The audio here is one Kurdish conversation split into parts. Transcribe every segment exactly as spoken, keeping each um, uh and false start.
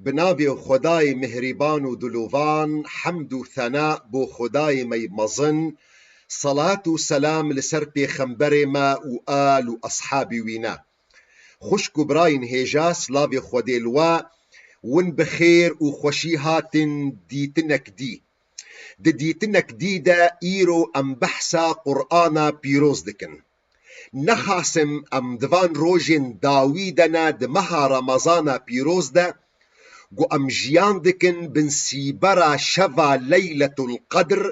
Bi navê Xwedayê mihrîban û dilovan, hemd û thena bo Xwedayê me yê mezin, selat û selam li ser pêxemberê me û al û eshabî wî ne. Xwişk û birayên hêja, silavê Xwedê li we, win bi xêr û xweşî hatin dîtinek dî. Di dîtinek dî de îro em behsa Qur'ana pîroz dikin. Nexasim em di van rojên dawî de ne, di meha Remezana pîroz de, ku em jiyan dikin bin sîbera şeva Leyletul Qedr,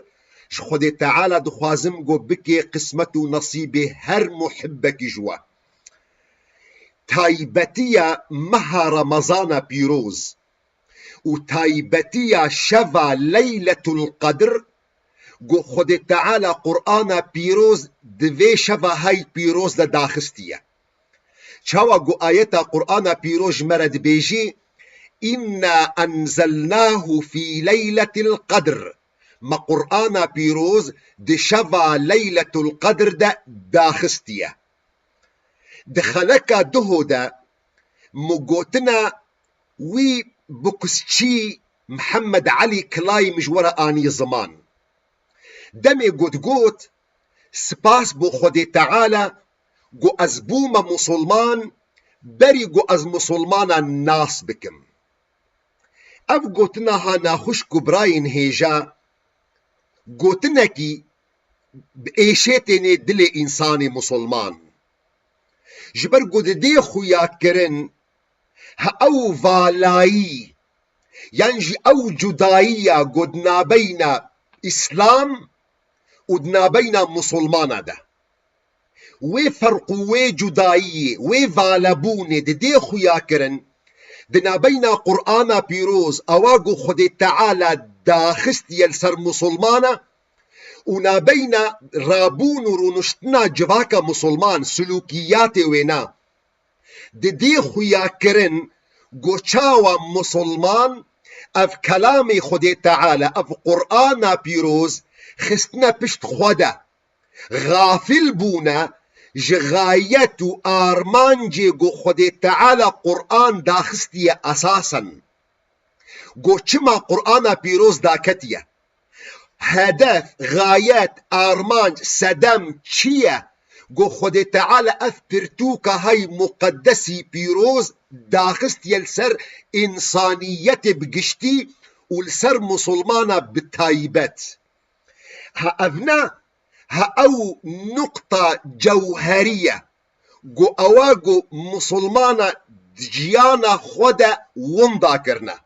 ji Xwedê Teala dixwazim ku bikê qismet û nesîbê her muhibbekî ji we. Taybetiya meha Remezana pîroz û taybetiya şeva Leyletul Qedr, ku Xwedê Teala Qur'ana pîroz di vê şeva hay pîroz de daxistiye. Çawa ku ayeta Qur'ana pîroz ji me re dibêjî, "Inna enzelnahu fî leyletil qedr." Me Qur'ana pîroz di şeva Leyletul Qedr de daxistiye. Di xeleka duho de min gotina wî bi kuzçî Mihemed Elî Kilay min ji we re anî ziman. Demê got got, "Spas bo Xwedê Teala ku ez bûme musulman, berî ku ez musulmana nas bikim." Ev gotina ha naxwişk û birayên hêja, gotinekî bi êşê tênê dilê însanê musulman. Ji ber ku didê xuya kirin, ha ew valayî, yan jî ew cudayiya ku di nabeyna Îslam û di nabeyna musulmana de. Wê ferq û wê cudayiyê, wê valebûnê didê xuya kirin, di nabeyna Qur'ana pîroz, ewa ku Xwedê Teala daxistiye li ser musulmana, û nabeyna rabûn û rûniştina civaka musulman, sulûkiyatê wêna, didê xuya kirin ku çawa musulman ev kelamê Xwedê Teala, ev Qur'ana pîroz xistine pişt xwe de, xafil bûne ji xayet û armancê ku Xwedê Teala Qur'an daxistiye esasen. Ku çima Qur'ana pîroz daketiye? Hedef, xayet, armanc, sedem çi ye? Ku Xwedê Teala ev pirtûka hay muqeddesî pîroz daxistiye li ser însaniyetê bi giştî û li ser musulmana bi taybet. Ha ev ne, ha ew nuqta cewherî ye, ku ewa ku musulmana di jiyana xwe de winda kirine.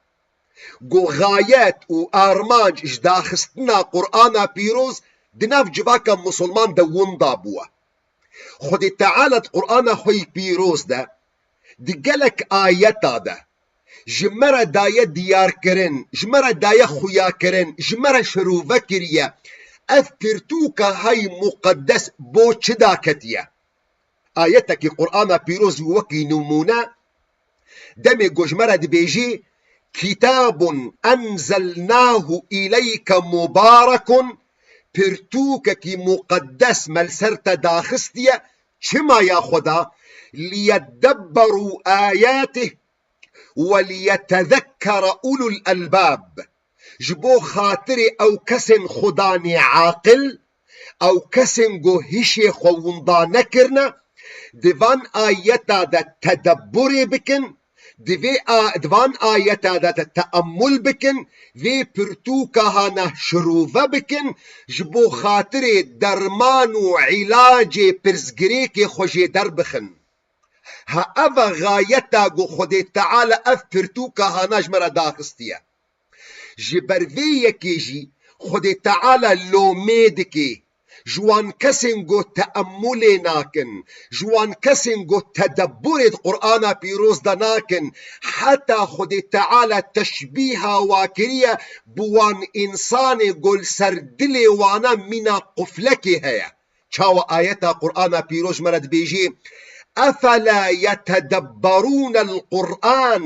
Ku xayet û armanc ji daxistina Qur'ana pîroz di nav civaka musulman de winda bûye. Xwedê Teala di Qur'ana xwe yî pîroz de, di gelek ayeta de ji me re daye diyarkirin, ji me re daye xuyakirin, ji me re şirove kiriye. Ev pirtûka hay muqeddes bo çi daketiye? Ayetekî Qur'ana pîroz wekî nimûne, demê ku ji me re dibêjî, "Kitabun enzelnahu ileyke mubarekun", pirtûkekî muqeddes me li ser te daxistiye, çima ya Xweda, "liyedebberu ayatih we liyetezekkere ulul elbab", ji bo xatirê ew kesên Xudanê aqil, ew kesên ku hişê xwe winda nekirine, di van ayeta de tedebburê bikin, di vê a-, di van ayeta de, de teemmul bikin, vê pirtûka hana şirove bikin, ji bo xatirê derman û îlacê pirsgirêkê xwe jê derbixin. Ha ev e xayeta ku Xwedê Teala ev pirtûka hana ji me re daxistiye. Ji ber vê yekê jî Xwedê Teala lomê dike ji wan kesên ku teemmulê nakin, ji wan kesên ku tedebburê di Qur'ana pîroz de nakin, heta Xwedê Teala teşbîha wa kiriye bi wan însanê ku li ser dilê wana mîna quflekê heye. Çawa ayeta Qur'ana pîroz ji me re dibêjê, "Efela yetedebberûnel Qur'an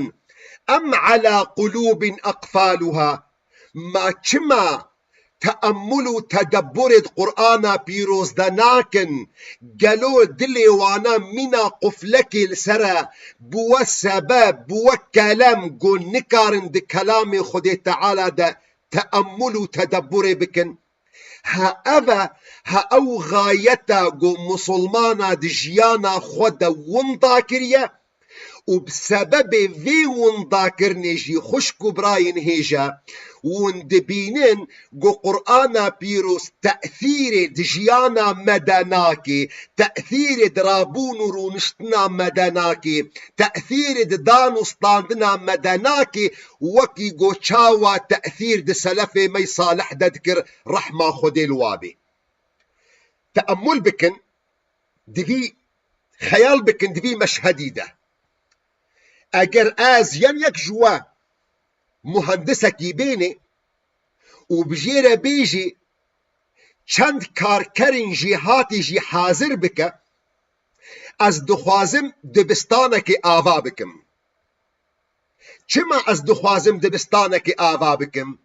em ala qulûbin eqfâluha?" Ma çima teemmul û tedebburê di Qur'ana pîroz de nakin, gelo dilê wana mîna quflekê li ser e, bûwe sebeb, bûwe kelem, ku nikarin di kelamê Xwedê Teala de teemmul û tedebburê bikin? Ha ev e, ha ew xayeta ku musulmana di jiyana xwe de winda kiriye û bi sebebê vê windakirinê jî xwişk û birayên hêja hûn dibînin ku Qur'ana pîroz tesîrê di jiyana me de nake, tesîrê di rabûn û rûniştina me de nake, tesîrê di dan û standina me de nake, wekî ku çawa tesîr di selefê me salih de dikir, rehma Xwedê li wa bê. Teemmul bikin, di vî xeyal bikin, di vî meşhedî de. Eger ez yan yek ji we muhendisekî bênê û bi jê re bêjî çend karkerên jêhatî jî hazir bike, ez dixwazim dibistanekê ava bikim. Çima ez dixwazim dibistanekê ava bikim?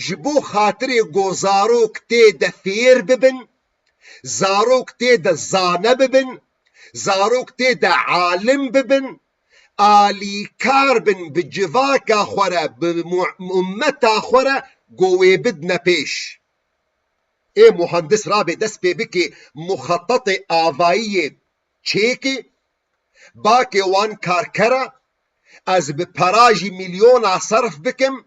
Ji bo xatirê ku zarok tê de fêr bibin, zarok tê de zane bibin, zarok tê de alim bibin, alîkar bin bi civaka xwe re, bi mu-, ummeta xwe re, ku wê bidne pêş. Ê muhandis rabê dest pê bike muxetetê avayiyê çêkê, bakê wan karkera, ez bi pera jî milyona serf bikim,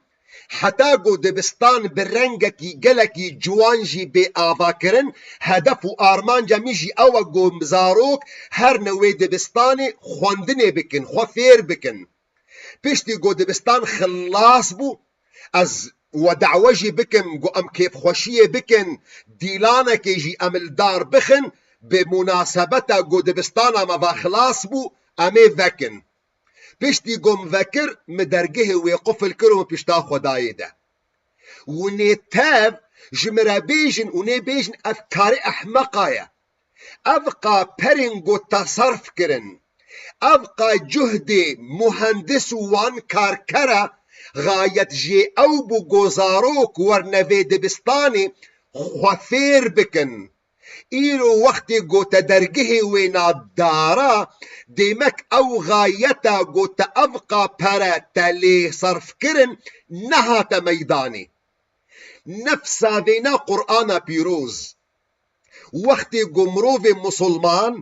heta ku dibistan bi rengekî gelekî ciwan jî bê avakirin, hedef û armanca min jî ew e ku zarok herin wê dibistanê xwendinê bikin, xwe fêr bikin. Piştî ku dibistan xilas bû, ez we dawe jî bikim ku em kêfxweşiyê bikin, dîlanekê jî em li dar bixin, bi munasebeta ku dibistana me va xilas bû, em ê vekin. Piştî ku min vekir, min dergehê wê qufil kir û min pişta xwe dayê de. Hûn ê tev ji min re bêjin, hûn ê bêjin ev karê ehmeqa ye. Ev qa perên ku te serf kirin, ev qa cuhdê muhendis û wan karkera, xayet jê ew bû ku zarok werne vê dibistanê xwe fêr bikin. Îro wextê ku te dergehê wê na dara, dêmek ew xayeta ku te ev qa pere te lê serf kirin, nehate meydanê. Nefsa vêna Qur'ana pîroz. Wextê ku mirovê musulman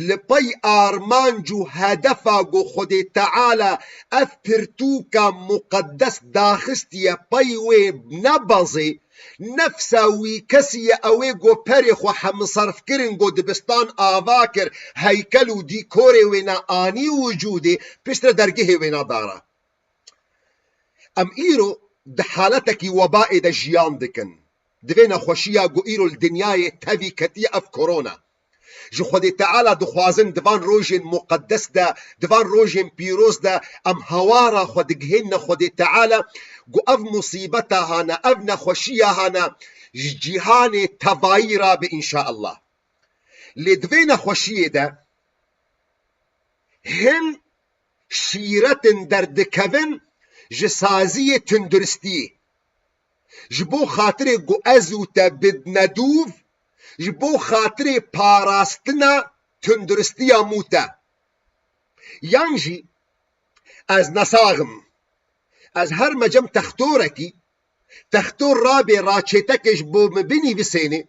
li pey armanc û hedefa ku Xwedê Teala ev pirtûka muqeddes daxistiye pey wê nebezê, nefsa wî kesî ye ew ê ku perê xwe hemserf kirin ku dibistan ava kir, heykel û dîkorê wêna anî wicûdê, piştre dergehê wêna dara. Em îro di haletekî webaê de jiyan dikin. Di vê nexweşiya ku îro li dinyayê tevî ketiye ev korona. Ji Xwedê Teala dixwazin di van rojên muqeddes de, di van rojên pîroz de em hawara xwe digihênine Xwedê Teala ku ev musîbeta hane, ev nexweşiya hane ji cîhanê tevayî rabe înşaallah. Lê di vê nexweşiyê de hin şîretin derdikevin ji saziyê tunduristiyê. Ji bo xatirê ku ez û te bidne dûv, ji bo xatirê parastina tunduristiya mû te. Yan jî ez nesax im. Ez herime cem textorekî, textor rabê raçêtekê ji bo min binîvisênê,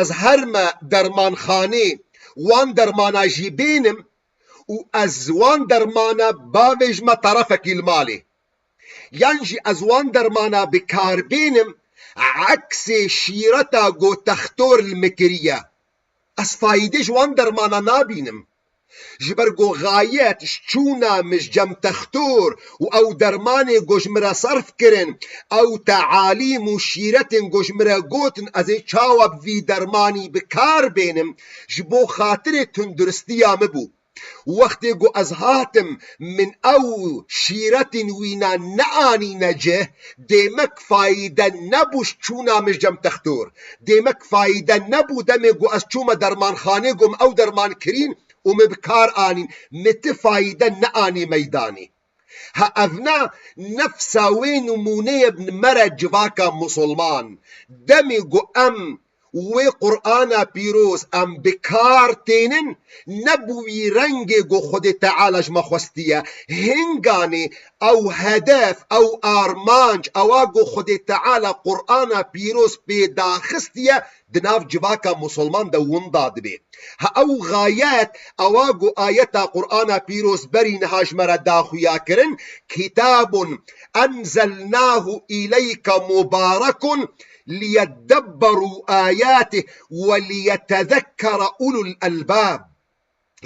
ez herime dermanxanê, wan dermana jî bênim û ez wan dermana bavêjime terefekî li malê. Yan jî ez wan dermana bi kar bênim, eksê şîreta ku textor li min kiriye. Ez fayîdê ji wan dermana nabînim. Ji ber ku xayet ji çûna min ji cem textor û ew dermanê ku ji min re serf kirin, ew tealîm û şîretên ku ji min re gotin ez ê çawa bi vî dermanî bi kar bênim, ji bo xatirê tunduristiya min bû. Wextê ku ez hatim, min ew şîretên wîna neanîne cih, dêmek fayîde nebû ji çûna min ji cem textor. Dêmek fayîde nebû demê ku ez çûme dermanxanê ku min ew derman kirîn û min bi kar anîn. Min ti fayîde neanî meydanê. Ha evna nefsa wê nimûneyê bi me re civaka musulman. Demê ku em wê Qur'ana pîroz em bi kar tênin, ne bi wî rengê ku Xwedê Teala ji me xwestiye. Hinganê ew hedef, ew armanc, ewa ku Xwedê Teala Qur'ana pîroz pê daxistiye, di nav civaka musulman de winda dibe. Ha ew xayet, ewa ku ayeta Qur'ana pîroz berî niha ji me re da xuya kirin, kitabun enzelnahu ileyke mubarekun liyeddebberu ayatih ve liyetezekkere ulul elbab.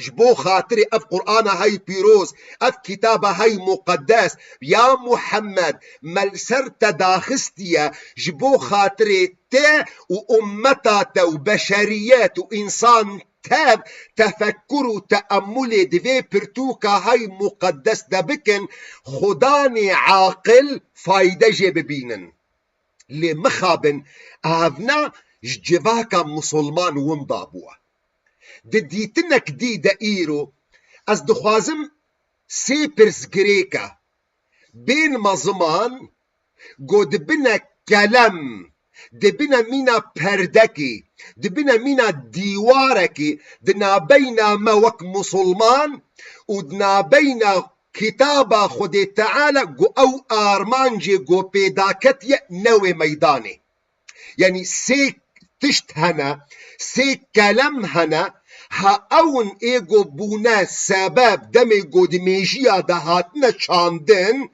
Ji bo xatirê ev Qur'ana hey pîroz, ev kitaba hey muqeddes, ya Muhammed, me li ser te daxistiye, ji bo xatirê te û ummeta te û beşeriyet û însan tev tefekkur û teemmulê di vê pirtûka hey muqeddes de bikin, xudanê aqil fayde jê bibînin. Lê mixabin, evna ji civaka musulman winda bûye. Di dîtinek dî de îro ez dixwazim sê pirsgirêka bên me ziman, ku dibine kelem, dibine mîna perdekê, dibine mîna dîwarekê, di nabeyna me wek musulman û di nabeyna kitaba Xwedê Teala ku ew armancê ku pêda ketiye newê meydanê. Yanî sê tişt hene, sê kelem hene, ha ew in ê ku bûne sebeb demê ku di mêjiya de hatine çandin,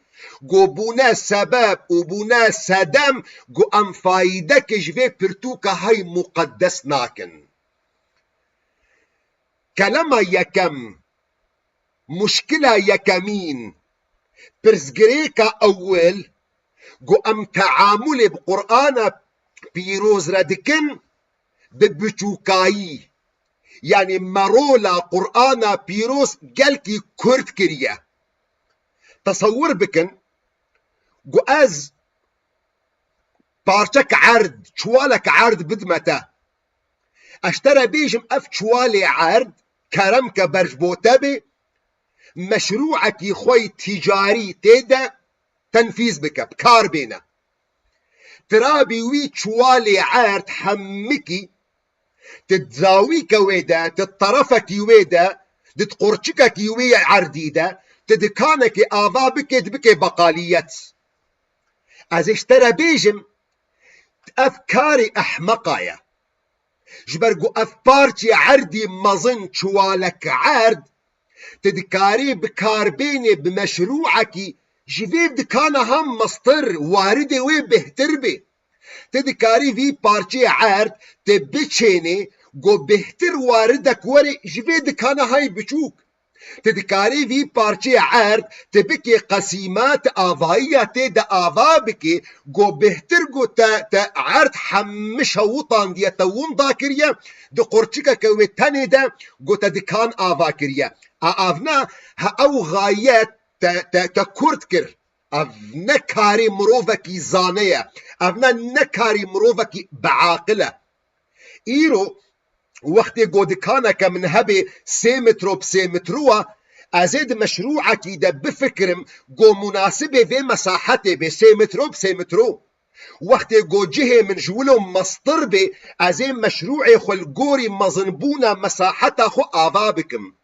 ku bûne sebeb û bûne sedem ku em faydekê ji vê pirtûka hey muqeddes nakin. Kelema yekem, muşkila yekemîn, pirsgirêka ewil, ku em teamulê bi Qur'ana pîroz re dikin, bi biçûkayî. Yanî me rola Qur'ana pîroz gelkî kurt kiriye. Tesewir bikin, ku ez parçek erd, çuwalek erd bidime te. Ez ji te re bêjim, ev çuwalê erd, kerem ke ber ji bo te bê, meşrûekî xwe yî tîcarî tê de tenfîz bike, bi kar bêne. Tirabî wî çuwalê erd hemikî, ti di zawîke wê de, ti di terefekî wê de, di di qurçikekî wê erdî de, ti dikanekê ava bikê, dibikê beqaliyet. Ez ê ji te re bêjim, ev karê ehmeqa ye. Ji ber ku ev parçê erdî mezin, çuwalek erd, ti dikarî bi kar bênê bi meşrûekî ji vê dikana ha mestir, waridê wê bêhtir bê. Ti dikarî vî parçeyê erd ti biçênê, ku bêhtir waridek were ji vê dikana hay biçûk. Ti dikarî vî parçeyê erd ti bikê qesîma, ti avayiya tê de ava bikê, ku bêhtir ku te, te erd hemî şewitandiye, te winda kiriye, di qurçikeke wê tenê de ku te dikan ava kiriye. A, ev ne, ha ew xayet te, te, te kurt kir. Ev ne karê mirovekî zane ye. Ev ne, ne karê mirovekî biaqil e. Îro wextê ku dikaneke min hebe sê metro bi sê metro e, ez ê di meşrûekî de bifikirim ku munasibê vê mesahetê bê, sê metro bi sê metro. Wextê ku cihê min ji wilo mestir bê, ez ê meşrûê xwe li gorî mezinbûna mesaheta xwe ava bikim.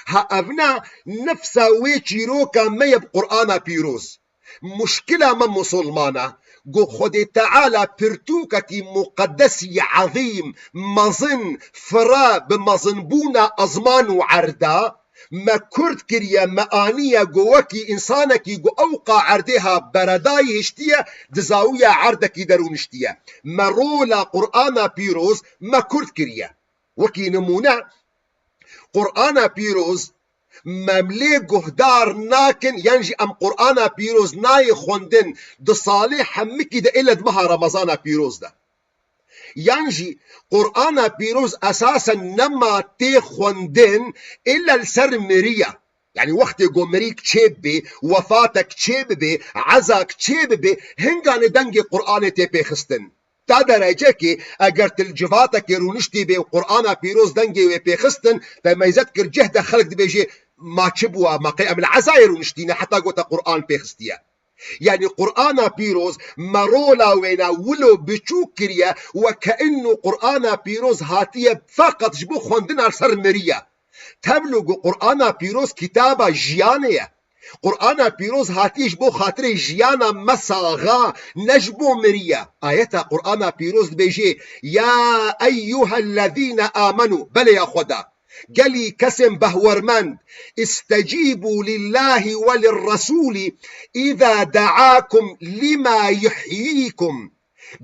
Ha ev ne nefsa wê çîroka me ye bi Qur'ana pîroz. Muşkila me musulmana, ku Xwedê Teala pirtûkekî muqedesî ezîm, mezin, fira bi mezinbûna ezman û erda, me kurt kiriye, me aniye ku wekî însanekî ku ewqa erdê ha beredayî hiştiye, di zawiya erdekî de rûniştiye. Me rola Qur'ana pîroz me kurt kiriye. Wekî nimûne, Qur'ana pîroz, me em lê guhdar nakin, yan jî em Qur'ana pîroz nayê xwendin, di salê hemikî de êle di meha Remezana pîroz de. Yan jî Qur'ana pîroz esasen nema tê xwendin, êle li ser miriya. Yanî wextê ku mirîk çêbibê, wefatek çêbibê, ezak çêbibê, hinganê dengê Qur'anê tê pêxistin. Ta derecekê eger tu li civatekê rûniştî bê û Qur'ana pîroz dengê wê pêxistin, te meyzet kir cih de xelk dibêjê, ma çi bûwa, ma qey em li ezayê rûniştîne heta gote Qur'an pê xistiye. Yanî Qur'ana pîroz me rola wêna wilo biçûk kiriye, weke inno Qur'ana pîroz hatiye feqet ji bo xwendina li ser miriye. Tevlo ku Qur'ana pîroz kitaba jiyanê ye. Qur'ana pîroz hatiye ji bo xatirê jiyana me saxa, ne ji bo miriye. Ayeta Qur'ana pîroz dibêje, "Ya eyyuhellezîne amenû", belê ya Xweda. Gelî kesên behwermend, "İstecîbû lillâhi ve lirresûlî îzâ de'âkum lima yuhyîkum."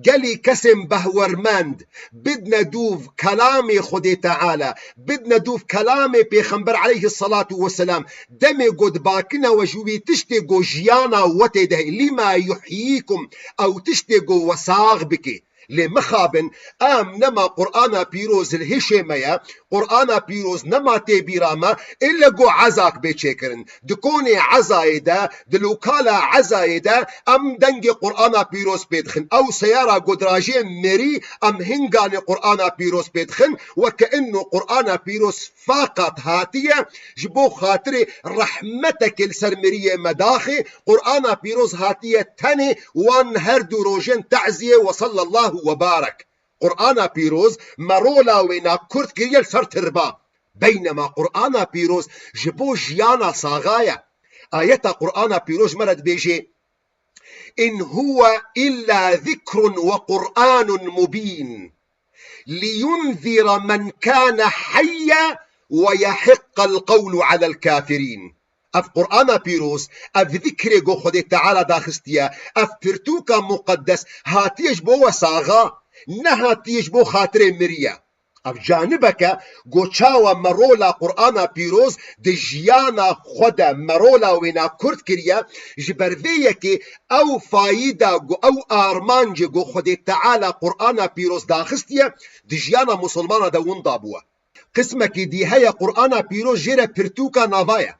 Gelî kesên behwermend, bidne dûv kelamê Xwedê Teala, bidne dûv kelamê Pêxember aleyhissalatu vesselam, demê ku dibakine we ji wî tiştê ku jiyana we tê de heye, lima yuhyîkum, ew tiştê ku we sax bike. Lê mixabin, em nema Qur'ana pîroz li hişê me ye, Qur'ana pîroz nema tê bîra me, ille ku ezak bê çêkirin. Di konê ezayê de, di lokala ezayê de em dengê Qur'ana pîroz pê dixin. Ew seyara ku dirajê merî, em hinganê Qur'ana pîroz pê dixin, weke inno Qur'ana pîroz feqet hatiye ji bo xatirê rehmetekê li ser meriyê me daxê, Qur'ana pîroz hatiye tenê wan her du rojên teziyê, ve sallallahu ve barek. Qur'ana pîroz me rola wêna kurt kiriye li ser tirba. Beynema Qur'ana pîroz ji bo jiyana saxa ye. Ayeta Qur'ana pîroz me re dibêje, "In huwe illa zikrun ve Qur'anun mubîn. Liyunzira men kâne heyye ve yehiqqel qewlu alel kafirîn." Ev Qur'ana pîroz, ev zikrê ku Xwedê Teala daxistiye, ev pirtûka muqeddes hatiye ji bo we saxa, nehatiye ji bo xatirê miriye. Ev canibeke ku çawa me rola Qur'ana pîroz di jiyana xwe de me rola wêna kurt kiriye, ji ber vê yekê ew fayîda ku ew armancê ku Xwedê Teala Qur'ana pîroz daxistiye, di jiyana misilmana de winda bûye. Qismekî dî heye Qur'ana pîroz jê re pirtûka nava ye.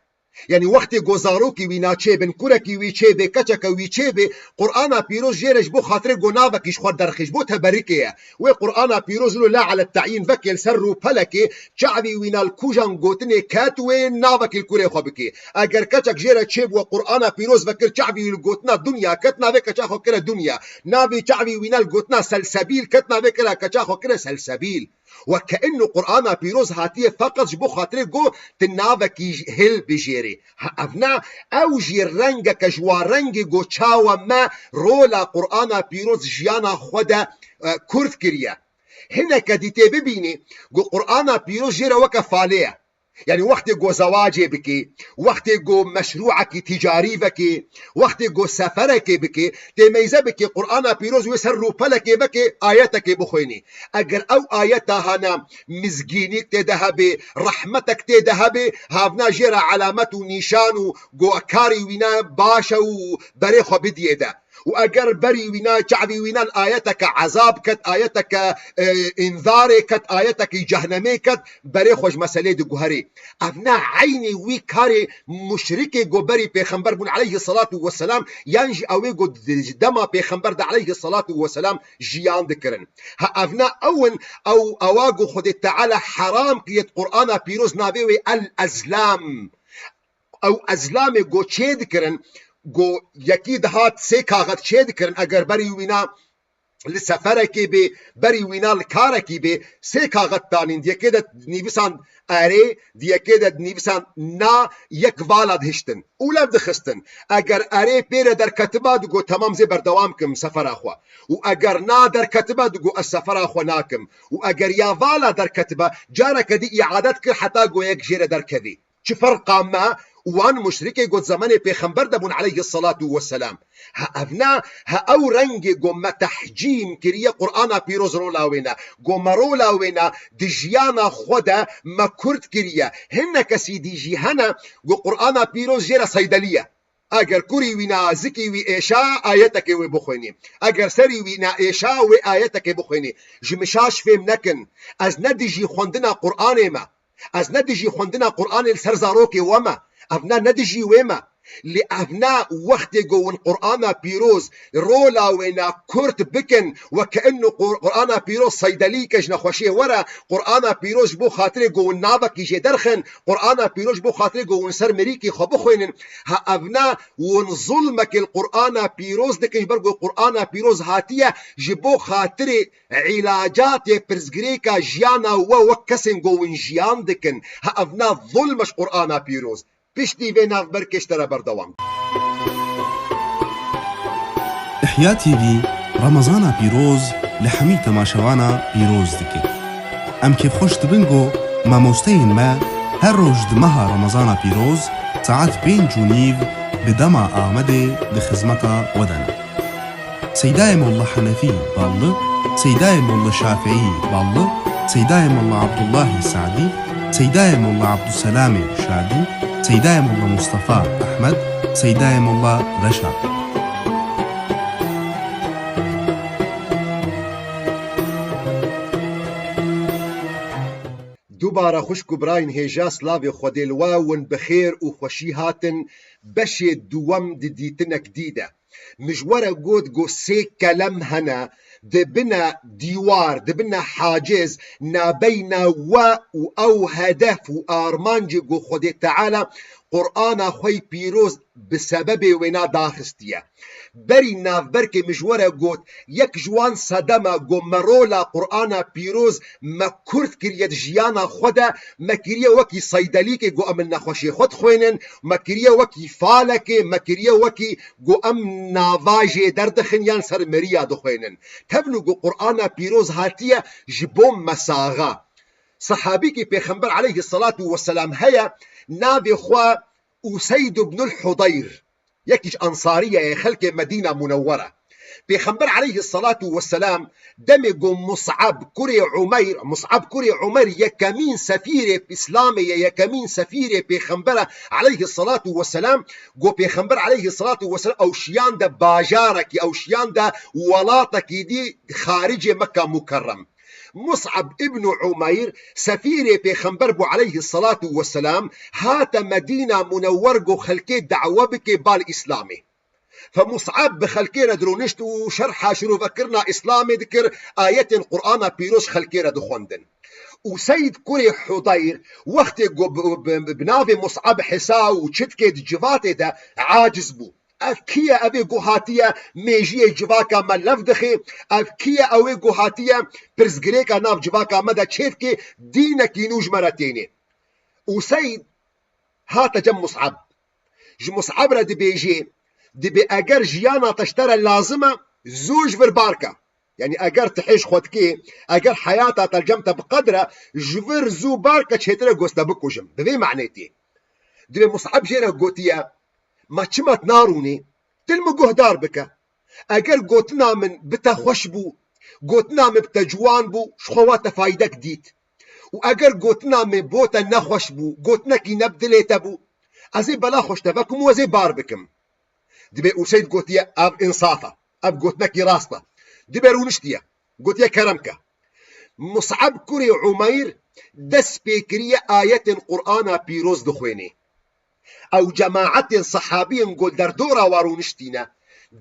Yanî wextê ku zarokî wî na çêbin, kurekî wî çêbê, keçeke wî çêbê, Qur'ana pîroz jê re ji bo xatirê ku navekî ji xwe derxî, ji bo teberikê ye. Wê Qur'ana pîroz lo la ele te'yîn vekê li ser rûpelekê, çavî wîna li kujan gotinê ket wê navekî li kurê xwe bikê. Eger keçek jê re çêbû, Qur'ana pîroz vekir, çavî wî li gotina dunya ket, navê keça xwe kire dunya. Navê çavî wîna li gotina selsebîl ket, navê kira keça xwe kire selsebîl. Weke inno Qur'ana pîroz hatiye feqet ji bo xatirê ku tu navekî hilbijêrî. Ha, ev ne, ew jî rengeke ji wa rengê ku çawa me rola Qur'ana pîroz jiyana xwe de, e, kurt kiriye. Hineke dî tê bibînî ku Qur'ana pîroz jê re weke falê ye. Yanî wextê ku zewacê bikî, wextê ku meşrûekî ticarî vekî, wextê ku seferekê bikî, tê meyze bikî Qur'ana pîroz wê ser rûpelekê vekê ayetekê bixwênî. Eger ew ayeta hana mizgînîk tê de hebê, rehmetek tê de hebê, havna jê re elamet û nîşan û ku karê wîna baş e û berê xwe bidiyê de. Û eger berî wîna, çavî wîna li ayeteke ezab ket, ayeteke, e, înzarê ket, ayeteke cehnemê ket, berê xwe ji meselê diguherî. Ev ne eynî wî karê muşrikê ku berî pêxember bûn aleyhisselatu vesselam, yan jî ew ê ku di, di dema pêxember de aleyhisselatu vesselam jiyan dikirin. Ha, ev ne ew in, ew, ewa ku Xwedê Teala heram kiriye di Qur'ana pîroz navê wê El-Ezlam. Ew ezlamê ku çê dikirin, ku yekî dihat sê kaxet çê dikirin, eger berî wîna li seferekê bê, berî wîna li karekî bê, sê kaxet danîn, di yekê de dinîvisan erê, di yekê de dinîvisan na, yek vala dihiştin û lev dixistin. Eger erê pê re derketiba, digot, "Temam, zê berdewam kim sefera xwe." Û eger na derketiba, digot, "Ez sefera xwe nakim." Û eger ya vala derketiba, careke dî îade dikir heta ku yek jê re derkevî. Çi ferqa me û wan muşrikê ku di zemanê pêxember de bûn aleyhisselatu vesselam? Ha, ev ne, ha, ew rengê ku me tehcîn kiriye Qur'ana pîroz rola wê ne. Ku me rola wê ne di jiyana xwe de me kurt kiriye. Hine kesî dî jî hene ku Qur'ana pîroz jê re seydelî ye. Eger kurî wî ne, zikî wî êşa, ayetekê wê bixwênî. Eger serî wî ne êşa, wê ayetekê bixwênî. Ji min şaş fêm nekin. Ez ne dijî xwendina Qur'anê me. Ez ne dijî xwendina Qur'anê li ser zarokê we me. Ev ne, ne dijî wê me. Lê ev ne wextê ku hûn Qur'ana pîroz rola wê ne kurt bikin, weke inno Qur-, Qur'ana pîroz seydelîke ji nexweşiyê were, Qur'ana pîroz ji bo xatirê ku hûn navekî jê derxin, Qur'ana pîroz ji bo xatirê ku hûn ser mirîkî xwe bixwînin. Ha ev ne hûn zulmekê li Qur'ana pîroz dikin, ji ber ku Qur'ana pîroz hatiye ji bo xatirê îlacatê pirsgirêka jiyana we wek kesên ku hûn jiyan dikin. Ha ev ne zulm e ji Qur'ana pîroz. Piştî vê navberkê ji te re berdewam. Ihya T V Remezana pîroz li hemî temaşevana pîroz dike. Em kêfxweş dibin ku mamosteyên me her roj di meha Remezana pîroz saet pênc û nîv bi dema Amedê di xizmeta we de ne. Seydayê Molla Henefî Ballı, Seydayê Molla Şafîî Ballı, Seydayê Molla Abdullahî Sadî, Seydayê Molla Abdulselamê Şadî, Seydayê Molla Mustafa Ehmed, Seydayê Molla Reşa. Dubare xwişk û birayên hêja, slavê Xwedê li we, win bi xêr û xweşî hatin beşê duwem di dîtinek dî de. Min ji we re got ku sê kelem hene, dibine dîwar, dibine haciz, nabeyna we û ew hedef û armancê ku Xwedê Teala Qur'ana xwe yî pîroz bi sebebê wêna daxistiye. Berî navberkê min ji we re got, yek ji wan sedema ku me rola Qur'ana pîroz me kurt kiriye di jiyana xwe de, me kiriye wekî seydelîkê ku em li nexweşiyê xwe dixwînin, me kiriye wekî falekê, me kiriye wekî ku em nava jê derdixin yan ser meriya dixwînin. Tevnû ku Qur'ana pîroz hatiye ji bo me saxa. Sehabîkî Pêxember aleyhisselatu vesselam heye, navê xwe Useyd ibnul Hudeyr, yekî ji ensariyê ye, xelkê Medîna Munewwere. Pêxember aleyhisselatu vesselam demê ku Mus'ab kurê Umeyr, Mus'ab kurê Umeyr yekemîn sefîrê Îslamê ye, yekemîn sefîrê Pêxembere aleyhisselatu vesselam, ku Pêxember aleyhisselatu vesselam ew şiyan de bajarekî, ew şiyan de welatekî dî xaricê Mekka Mukerrem. Mus'ab ibn Umeyr sefîrê Pêxember bû aleyhisselatu vesselam, hate Medîna Munewwer ku xelkê dawe bike bal Îslamê. Fe Mus'ab bi xelkê re dirûnişt û şerha şirovekirina Îslamê dikir, ayetên Qur'ana pîroz xelkê re dixwendin. Useyd kurê Hudeyr wextê ku bi, bi, bi navê Mus'ab hisa û çi dike di civatê de aciz bû. Ev kî ye? Ev ê ku hatiye mêjiyê civaka me lev dixê. Ev kî ye? Ew ê ku hatiye pirsgirêka nav civaka me de çêdikê, dînekî nû ji me re tênê. Useyd hate cem Mus'ab. Ji Mus'ab re dibêjê, dibê eger jiyana te ji te re lazim e, zû ji vir bar ke. Yanî eger tu hêj xwe dikê, eger heyata te li cem te bi qedr e, ji vir zû bar ke, çêtir e ku ez te bikujim. Bi vê manê tê. Dibê Mus'ab jê re gotiye, ma çima tu narûnî? Tu li min guhdar bike. Eger gotina min bi te xweş bû, gotina min bi te ciwan bû, ji xwe wa te faydek dît. Û eger gotina min bo te nexweş bû, gotinekî ne bi dilê te bû, ez ê bela xwe ji te vekim û ez ê bar bikim. Dibê Useyd gotiye, ev însaf e, ev gotinekî rast e. Dibê rûniştiye, gotiye, kerem ke. Mus'ab kurê Umeyr dest pê kiriye ayetên Qur'ana pîroz dixwênê. Ew cemaetên sehabiyên ku derdora wa rûniştîne,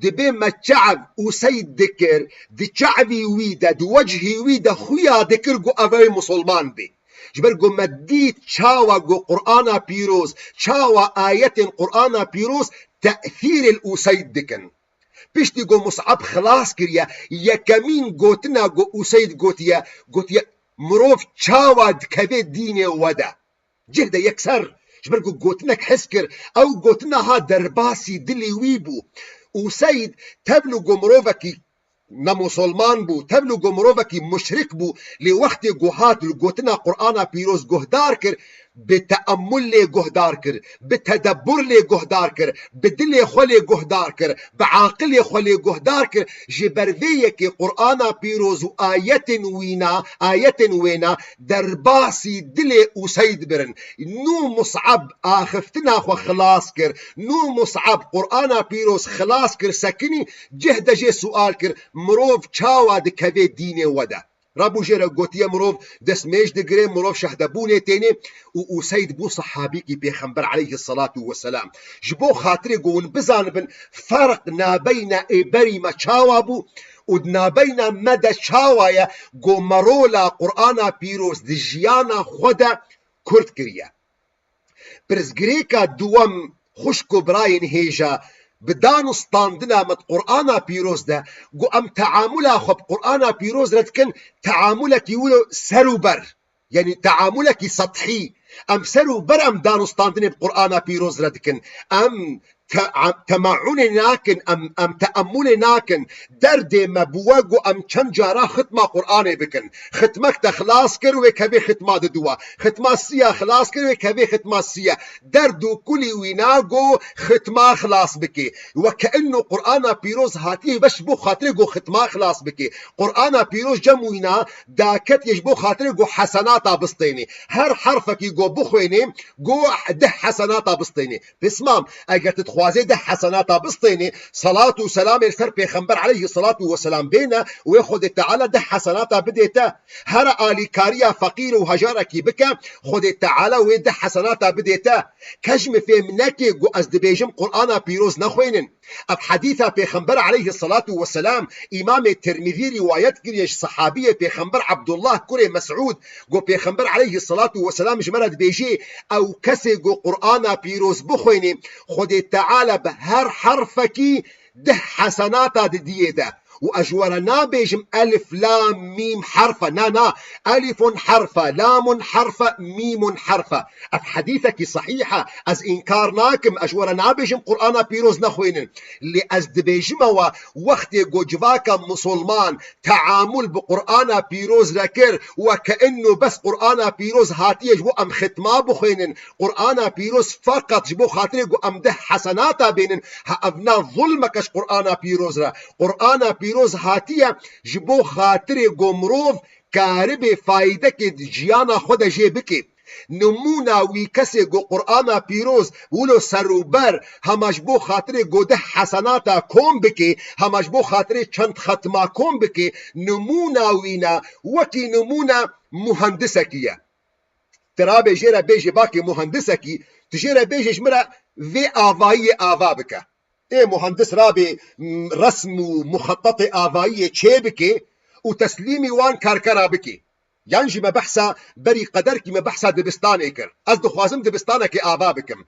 dibê me çav Useyd dikir, di çavî wî de, di wecihî wî de xuya dikir ku ev ê musulman bê. Ji ber ku me dît çawa ku Qur'ana pîroz, çawa ayetên Qur'ana pîroz tesîrê li Useyd dikin. Piştî ku Mus'ab xilas kiriye, yekemîn gotina ku Useyd gotiye, gotiye, mirov çawa dikeve dînê we de? Cih de yekser, ji ber ku gotinek hez kir, ew gotina ha derbasî dilê wî bû. Useyd tevnû ku mirovekî ne musulman bû, tevnû ku mirovekî muşrik bû, lê wextê ku hat li gotina Qur'ana pîroz guhdar kir, bi teemmul lê guhdar kir, bi tedebbur lê guhdar kir, bi dilê xwe lê guhdar kir, bi aqilê xwe lê guhdar kir, ji ber vê yekê Qur'ana pîroz û ayetên wîna, ayetên wêna derbasî dilê Useyd birin. Nû Mus'ab axiftina xwe xilas kir, nû Mus'ab Qur'ana pîroz xilas kir, sekinî, cih de jê sual kir, mirov çawa dikeve dînê we de? Rabû jê re gotiye mirov destmêj digire, mirov şehdebûnê têne û Useyd bû sehabîkî Pêxember aleyhisselatu vesselam. Ji bo xatirê ku hûn bizanibin ferq nabeyna ê berî me çawa bû û di nabeyna me de çawa ye ku me rola Qur'ana pîroz di jiyana xwe de kurt kiriye. Pirsgirêka duwem, xwişk û birayên hêja, bi dan û standina me di Qur'ana pîroz de, ku em teamula xwe bi Qur'ana pîroz re dikin, teamulekî wilo ser û ber, yanî teamulekî sethî. Em ser û ber em dan û standinê bi Qur'ana pîroz re dikin. Em te-, temaunê nakin, em, em teemulê nakin. Derdê me bi we ku em çend cara xitma Qur'anê bikin. Xitmek te xilas kir, wê kevê xitma diduwa. Xitma siya xilas kir, wê kevê xitma siya. Derd û kulî wîna ku xitma xilas bikê. Weke inno Qur'ana pîroz hatiye beş bo xatirê ku xitma xilas bikê. Qur'ana pîroz cem wîna daketiye ji bo xatirê ku hesenata bistênê. Her herfekî ku bixwênê, ku deh hesenata bistênê. Pismam, eger tu dixwazê deh hesenata bistênê, salat û selamê li ser Pêxember aleyhisselatu vesselam bêne, wê Xwedê Teala deh hesenata bidê te. Here alîkariya feqîr û hejarekî bike, Xwedê Teala wê deh hesenata bidê te. Kej mi fêm neke ku ez dibêjim Qur'ana pîroz nexwênin. Ev hedîsa Pêxember aleyhisselatu vesselam, Îmamê Tirmizî rîwayet kiriye ji sehabiyê Pêxember Abdullah kurê Mes'ûd, ku Pêxember aleyhisselatu vesselam ji me re dibêjê, ew kesê ku Qur'ana pîroz bixwênê, Xwedê Teala bi her herfekî deh hesenata didiyê de. Û ez ji we re nabêjim elif, lam, mîm herfe. Na, na. Elifun herfe, lamun herfe, mîmun herfe. Ev hedîsekî sehîh e. Ez înkar nakim. Ez ji we re nabêjim Qur'ana pîroz nexwênin. Lê ez dibêjime we, wextê ku civaka misilman teamul bi Qur'ana pîroz re kir, weke inno bes Qur'ana pîroz hatiye ji bo em xitma bixwênin, Qur'ana pîroz feqet ji bo xatirê ku em deh hesenata bênin, ha ev na zulmeke ji Qur'ana pîroz re. Qur'ana pîroz hatiye ji bo xatirê ku mirov karibê faydekê di jiyana xwe de jê bikê. Nimûna wî kesê ku Qur'ana pîroz wilo ser û ber hema ji bo xatirê ku deh hesenata kom bikê, hema ji bo xatirê çend xetma kom bikê, nimûna wî ne, wekî nimûne muhendisekî ye. Tu rabê jê re bêjê bakê muhendisekî, tu jê re bêjê ji min re vê avayiyê ava bike. Ê muhendis rabê, m, resm û muxetetê avayiyê çê bikê û teslîmî wan karkera bikê. Yan jî me behsa berî qederkî me behsa dibistanê kir. Ez dixwazim dibistanekê ava bikim.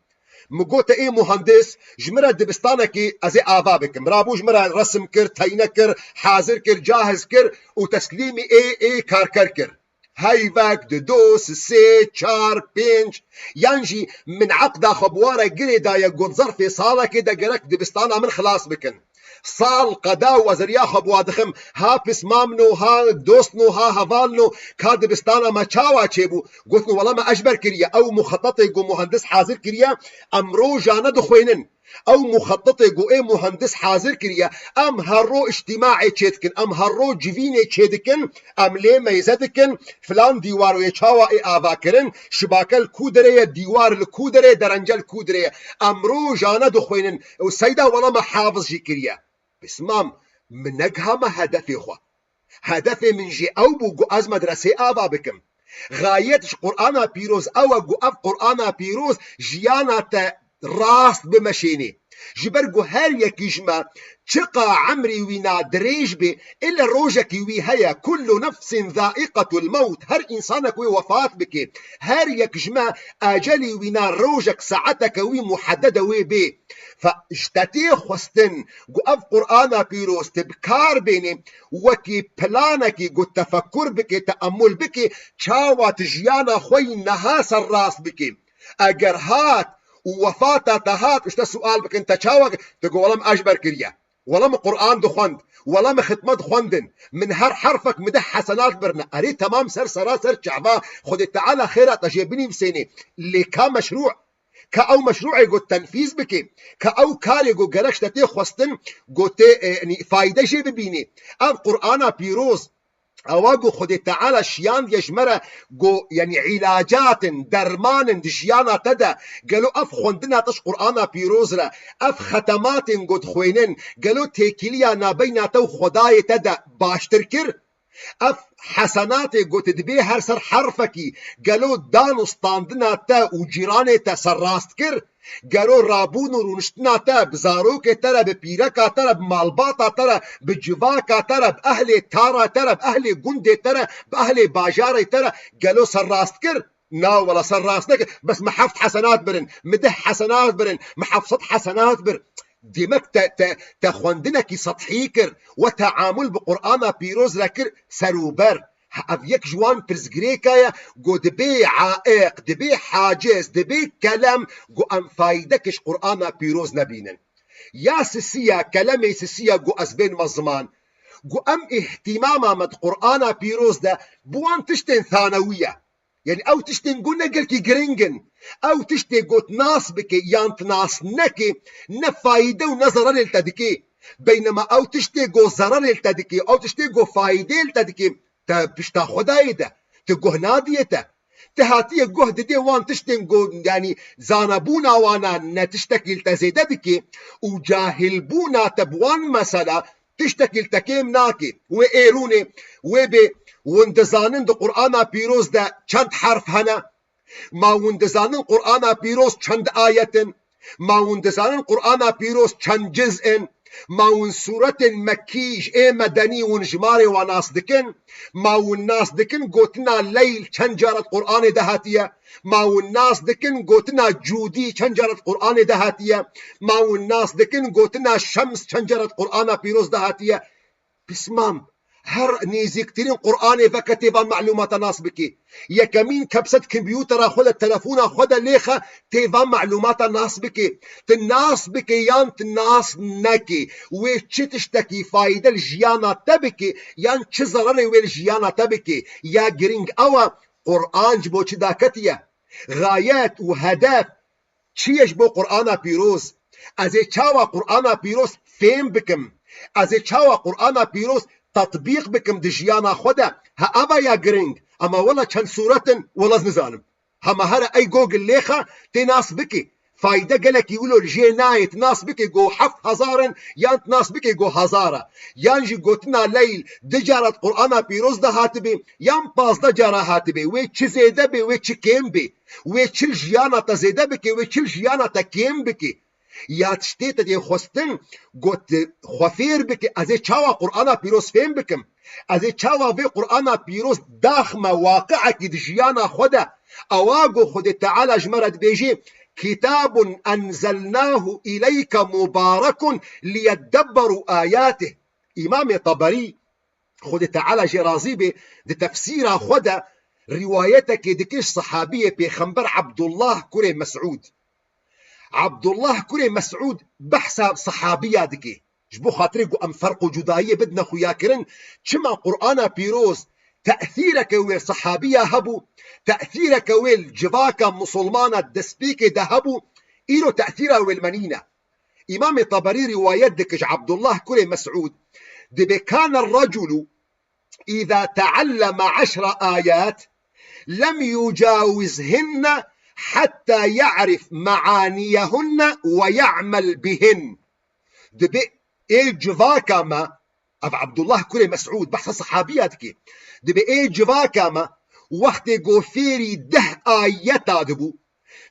Min got, ê muhendis, ji min re dibistanekê ez ê ava bikim. Rabû ji min re resim kir, teyne kir, hazir kir, cahiz kir û teslîmî ê, ê karker kir. Heyvek, dido, sisê, çar, pênc. Yan jî min eqda xwe bi wan re girê daye, got, zerfê salekê de gerek dibistana min xilas bikin. Sal qeda û ez riya xwe bi wan dixim, ha pismamno, ha dostno, ha hevalno, ka dibistana me çawa çêbû? Gotin, wela me eşber kiriye. Ew muxetetê ku muhendis hazir kiriye, em rojane dixwênin. Ew muxetetê ku ê muhendis hazir kiriye, em her ro îctîmaê çêdikin, em her ro civînê çêdikin, em lê meyze dikin, filan dîwar wê çawa ê ava kirin, şibake li ku derê ye, dîwar li ku derê ye, derence li ku derê ye. Em rojane dixwênin û seyda wela me hafiz jî kiriye. Pismam, min negihame hedefê xwe. Hedefê min jî ew bû ku ez medresê ava bikim. Xayet ji Qur'ana pîroz ew e ku ev Qur'ana pîroz jiyana te rast bimeşênê. Ji ber ku her yekî ji me çiqa emrî wî na dirêj bê, ille rojekî wî heye, kullu nefsin zaiqetul mewt, her însanek wê wefat bike. Her yek ji me ecelî wî na rojek, saeteke wî muheddede wê bê. Fe ji te tê xwestin ku ev Qur'ana pîroz tu bi kar bênê, wekî planekî ku tefekur bike, teemul bike, çawa tu jiyana xwe yî niha serrast bike. Eger hat û wefata te hat, ji te sual bikin, te çawa kir? Tu got, wela min eşber kiriye. Wela min Qur'an dixwend. Wela min xitme dixwendin. Min her herfek min deh hesenat birine. Erê, temam, ser sera ser çava. Xwedê Teala xêra te jê binivîsênê. Lê ka meşrû? Ka ew meşrûê ku tenfîz bike, ka ew karê ku gerek ji te tê xwestin, ku tê, e, yanî fayde jê bibînî. Ev Qur'ana pîroz, ewa ku Xwedê Teala şiyandiye ji me re, ku, yanî îlacat in, derman in di jiyana te de. Gelo ev xwendina te ji Qur'ana pîroz re, ev xetematên ku dixwênin, gelo têkiliya nabeyna te û Xwedayê te de baştir kir? Ev hesenatê ku tu dibê her ser herfekî gelo dan û standina te û cîranê te serrast kir? Gelo rabûn û rûniştina te bi zarokê te re, bi pîreka te re, bi malbata te re, bi civaka te re, bi ehlê tara te re, bi ehlê gundê te re, bi ehlê bajarê te re gelo serrast kir? Na wela serrast nekir. Bes me heft hesenat birin, me deh hesenat birin, me heft sed hesenat bir. Demek te, te, te xwendinekî sethî kir, we teamul bi Qur'ana pîroz re kir ser û ber. Ha, ev yek ji wan pirsgirêka ye, ku dibê aiq, dibê haciz, dibê kelem, ku em faydekiş Qur'ana pîroz nebînin. Ya sisiya, kelemê sisiya ku ez bênme ziman, ku em îhtîmama me di Qur'ana pîroz de bi wan tiştên thanewî ye. Yani ew tiştên ku ne gelkî giring in. Ew tiştê ku tu nas bike yan tu nas neke, ne fayde û ne zerarê li te dike. Beynema ew tiştê ku zerarê li te dike, ew tiştê ku fayde li te dike, te pişta Xwedayê de, tu guh nadiyê te. Te hatiye guh didê wan tiştên ku, yani, zanebûna wana ne tiştekî li te zêde dike û cahilbûna te bi wan mesela tiştekî li te kêm nake. Wê êrûnê, wê bê, hûn dizanin di Qur'ana pîroz de çend herf hene? Ma hûn dizanin Qur'ana pîroz çend ayet in? Ma hûn dizanin Qur'ana pîroz çend ciz in? Ma hûn sûretên Mekkî ji ê medenî hûn jimarê wan nas dikin? Ma hûn nas dikin gotina leyl çend cara di Qur'anê de hatiye? Ma hûn nas dikin gotina cûdî çend cara di Qur'anê de hatiye? Ma hûn nas dikin gotina şems çend cara di Qur'ana pîroz de hatiye? Pismam, her nêzîktirîn Qur'anê veke tê van melûmata nas bikî. Yekemîn kepset kompyutera xwe de, telefona xwe de lêxe, tê van melûmata nas bikî. Tu nas bikî yan tu nas nekî, wê çi tiştekî fayde li jiyana te bikî, yan çi zerarê wê li jiyana te bikî. Ya giring ew e, Qur'an ji bo çi daketiye? Xayet û hedef çi ye ji bo Qur'ana pîroz? Ez ê çawa Qur'ana pîroz fêm bikim? Ez ê çawa Qur'ana pîroz tetbîq bikim di jiyana xwe de? Ha, eva ya giring. Ama wela çend sûret in, wela ez nizanim. Hema here ey Google lêxe, tê nas bikî. Fayde gelekî wilo li jê nayê, tu nas bikê go heft hezar in, yan tu nas bikê go hezar e. Yan jî gotina leyl, du cara di Qur'ana pîroz de hatibê, yan pazdeh cara hatibê. Wê çi zêde bê, wê çi kêm bê. Wê çi li jiyana te zêde bike, wê çi li jiyana te kêm bike. Ya tiştê te tê xwestin, got, xwe fêr bike, ez ê çawa Qur'ana pîroz fêm bikim? Ez ê çawa vê Qur'ana pîroz daxme waqi'ekî di jiyana xwe de? Ewa ku Xwedê Teala ji me re dibêjê, "Kitabun enzelnahu ileyke mubarekun liyeddebberu ayatih." Îmamê Teberî, Xwedê Teala jê razî bê, di tefsîra xwe de rîwayetekê dike ji sehabiyê Pêxember Ebdullah kurê Mes'ûd. Ebdullah kurê Mes'ûd behsa sehabiya dike. Ji bo xatirê ku em ferq û cudayiyê bidine xuyakirin, çima Qur'ana pîroz tesîreke wê sehabiya hebû, tesîreke wê li civaka misilmana destpêkê de hebû, îro tesîra wê li me nîne. Îmamê Teberî rîwayet dike ji Ebdullah kurê Mes'ûd, dibê, "Kane reculu îza tealleme eşre ayat lem yucawizhinne hatta ya'rif meaniyehunne ve ya'mel bihin." Dibê ê civaka me, ev Ebdullah kurê Mes'ûd, behsa sehabiya dike. Dibê ê civaka me wextê ku fêrî deh ayeta dibû,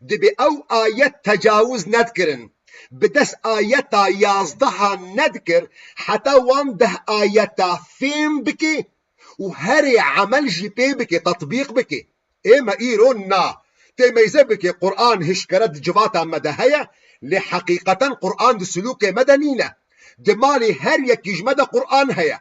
dibê ew ayet tecawuz nedikirin. Bi dest ayeta yazdeha nedikir, heta wan deh ayeta fêm bike û herê emel jî pê bike, tetbîq bike. Ê me îro na. Tê meyze bike, Qur'an hişkere di civata me de heye, lê heqîqeten Qur'an di silûkê me de nîne. Di malê her yekî ji me de Qur'an heye.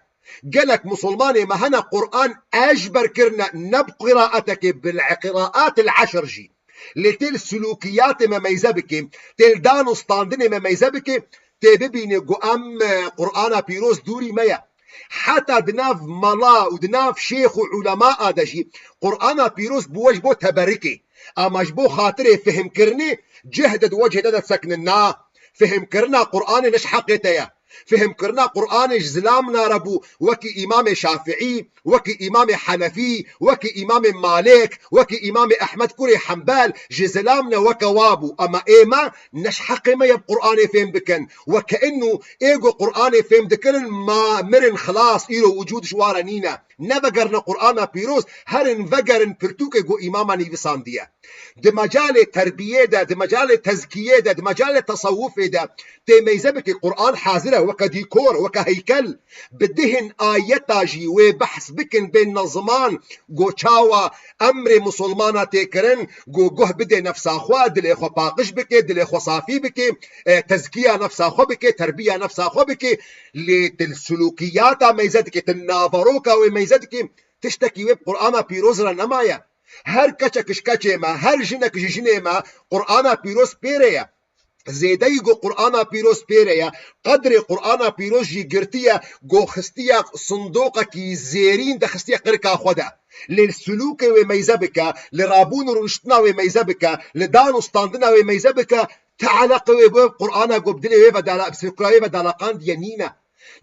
Gelek misilmanê me hene Qur'an ezber kirine, ne bi qiraatekê, bil qiraat el eşr jî. Lê tê li silûkiyatê me meyze bike, tê li dan û standinê me meyze bike, tê bibîne ku em, e, Qur'ana pîroz dûrî me ye. Heta di nav mala û di nav şêx û ulemaa de jî Qur'ana pîroz bûwe ji bo teberikê. Ama ji bo xatirê fihmkirinê cih de di wecihê de de sekinin. Na, fihmkirina Qur'anê ne ji heqê te ye. Fihmkirina Qur'anê ji zilamna re bû, wekî Îmamê Şafiî, wekî Îmamê Henefî, wekî Îmamê Malik, wekî Îmamê Ehmed kurê Hembel, ji zilamne weke wa bû. Ema ê me ne ji heqê me ye bi Qur'anê fêm bikin. Weke inu ê ku Qur'anê fêm dikirin, ma mirin xilas, îro wicûd ji wa re nîne. Nevegerine Qur'ana pîroz, herin vegerin pirtûkê ku îmama nivîsandiye. Di mecalê terbiyê de, di mecalê tezkiyê de, di mecalê tesewufê de tê meyze bikî, Qur'an hazir e, weke dîkor, weke heykel. Bi dihin ayeta jî wê behs bikin, bên neziman, go çawa emrê musulmana tê kirin, go guh bidê nefsa xwe, dilê xwe paqij bike, dilê xwe safî bike, e, tezkiya nefsa xwe bike, terbiya nefsa xwe bike. Lê til sulûkiyata meyze dike, til naveroka wê meyze dike, tiştekî wê bi Qur'ana pîroz re nemaye. Her keçek ji keçê me, her jinek ji jinê me Qur'ana pîroz pê re ye. Zêdeyî ku Qur'ana pîroz pê re ye, qedrê Qur'ana pîroz jî girtiye, ku xistiye sindoqekî zêrîn de xistiye qirika xwe de. Lê li silûkê wê meyze bike, li rabûn û rûniştina wê meyze bike, li dan û standina wê meyze bike, ti eleqe wê bi Qur'ana ku bi dilê wê ve dala-, bi sêkura wê ve dalaqandiye nîne.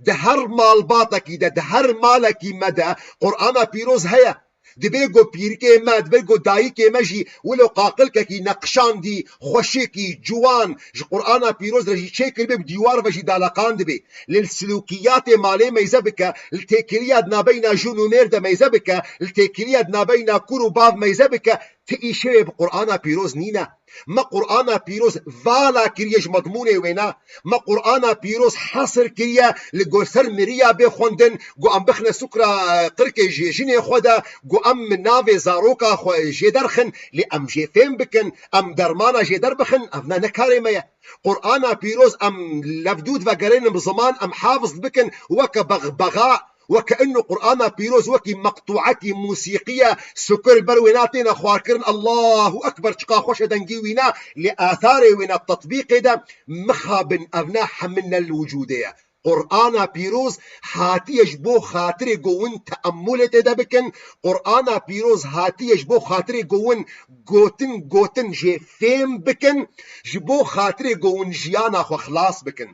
Di her malbatekî de, di her malekî me de Qur'ana pîroz heye. Dibê ku pîrikê me, dibê ku dayikê me jî wilo qaqilkekî neqşandî, xweşikî, ciwan, ji Qur'ana pîroz re jî çêkiribê, bi dîwar ve jî dalaqandibe. Lê li silûkiyatê malê meyze bike, li têkiliya di nabeyna jin û mêr de meyze bike, li têkiliya di nabeyna kur û bav meyze bike, ti îşê wê bi Qur'ana pîroz nîne. Me Qur'ana pîroz vala kiriye ji medmûnê wê ne. Me Qur'ana pîroz hesir kiriye li gor ser miriya bê xwendin, ku em bixine sukra, e, qirkê jê jinê xwe de, ku em navê zaroka xwe jê derxin, lê em jê fêm bikin, em dermana jê derbixin, ev ne, ne karê me ye. Qur'ana pîroz em levdûd vegerênin bi ziman, em hafiz bikin, weke bex-, bexî, weke inu Qur'ana pîroz wekî meqtûekî musîqî ye, sukir ber wêna têne xwarkirin, Allahu Ekber, çiqa xweş e dengî wîna, lê atharê wêna tetbîqê de mixabin, ev ne, hemin ne li wicûdê ye. Qur'ana pîroz hatiye ji bo xatirê ku win teemulê tê de bikin, Qur'ana pîroz hatiye ji bo xatirê ku win gotin gotin jê fêm bikin, ji bo xatirê ku win jiyana xwe xilas bikin.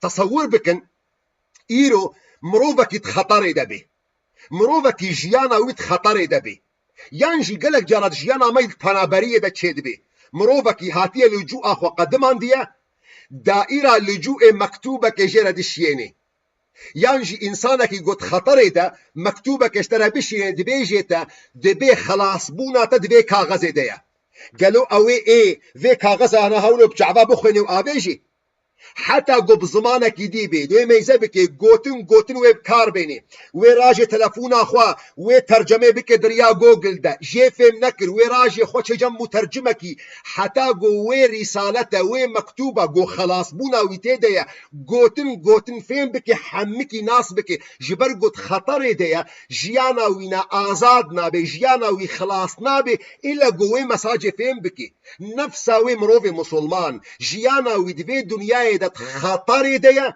Tesewir bikin, îro mirovekî di xeterê de bê. Mirovekî jiyana wî di xeterê de bê. Yan jî gelek cara di jiyana me di penaberiyê de çêdibe. Mirovekî hatiye lûcûa xwe qedimandiye, daîra lûcûê mektûbekê jê re dişiyêne. Yan jî însanekî ku di xeterê de mektûbekê ji te re bişiyêne, dibêjê te, dibê xelasbûna te di vê kaxezê de ye. Gelo ew ê, ê vê kaxeza hene hewlo bi çava bixwêne û avêjê? Heta ku bi zimanekî dî bê, wê meyze bike, gotin, gotin wê bi kar bêne. Wê rajê telefona xwe, wê tercemê bike di riya Google de. Jê fêm nekir, wê rajê xwe çe cem mutercimekî. Heta ku wê rîsalete, wê mektûba, ku xelasbûna wî tê de ye, gotin, gotin fêm bike, hemikî nas bike. Ji ber ku di xeterê de ye, jiyana wî ne azad nabe, jiyana wî xilas nabe, îlle ku wê mesajê fêm bike. Nefsa wê mirovê musulman, jiyana wî di vê dinyayê de di xeterê de ye,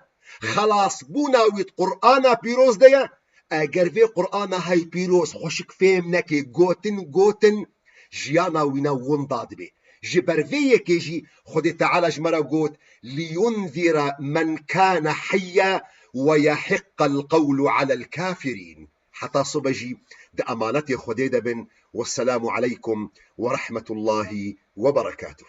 xelasbûna wî di Qur'ana pîroz de ye. Eger vê Qur'ana hey pîroz xweşik fêm neke, gotin, gotin, jiyana wî ne winda dibe. Ji ber vê yekê jî Xwedê Teala ji me re got, "Liyunzira men kane heyya we yehiqqel qewlu alel kafirîn." Heta sibe jî di emanetê Xwedê de bin. Wesselamu aleykum ve rahmetullahi ve berekatuh.